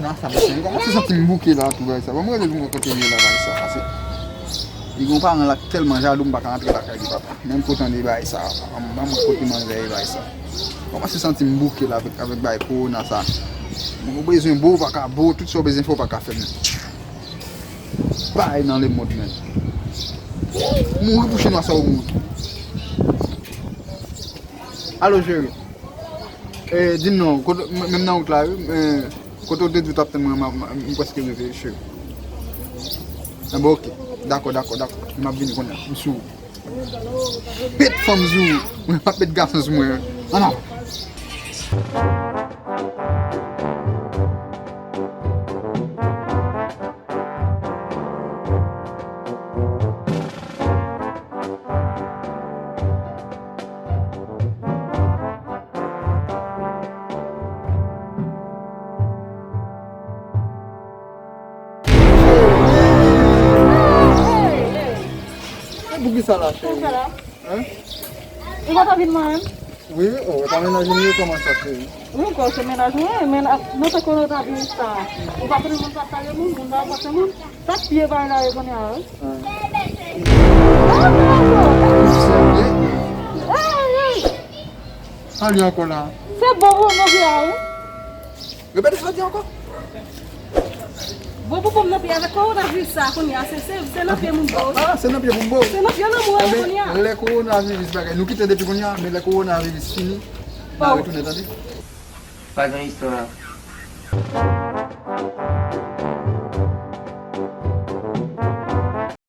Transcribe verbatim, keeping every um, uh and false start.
Nan sa, mesye, m kòmanse santi m bouke la tou, bagay sa. Ban m rele pou m wè kote m ye la, bagay sa. Pase, li gen yon paran la k tèlman jalou, m pa ka antre lakay li, papa. Menm pou tande bagay sa, papa. M pa mwen kote manzè ye, bagay sa. M kòmanse santi m bouke la avèk, avèk bagay kowona sa. Mwen bezwen bo, w pa ka bo, tout sa w bezwen fè, w pa ka fè, men. Bay nan lemond, men. Mouri pou chinwa sa ou mouri. Alo, cheri. Eh, di m non, kote, m, menm nan wout la, wi. Eh, kote w te di w t ap tann mwen, m, m, m prèske rive, cheri. Ah, bon, ok. Dakò, dakò, dakò. M ap vini kounye a. M sou ou. Pèt fanm sou ou. Mwen pa pèt gason sou mwen. Ann avan. E poukisa la, cheri? Hein? Ou pa ta vin mwen menm? Wi, oh, e pa mennaj ou ye, kòman sa, cheri? Wi, ankò se mennaj mwen, men nan tan kono ta vin sa. Ou pa konnen moun sa pale moun, moun la pase moun. Sa k pye bay la yo konnen a, wi. Hey, hey. Sa li ankò la? Se bon pou mwen, wi. Repete sa w di ankò. Bon, pou bon nan pye avèk kowonaviris sa kounye a, se, se, se nan pye moun bo. Ah, se nan pye moun bo. Se nan pye lanmou an kounye a. Lè kowonaviris bagay, nou kite depi kounye a, men lè kowonaviris fini, n a retounen, tande. Pa gen istwa.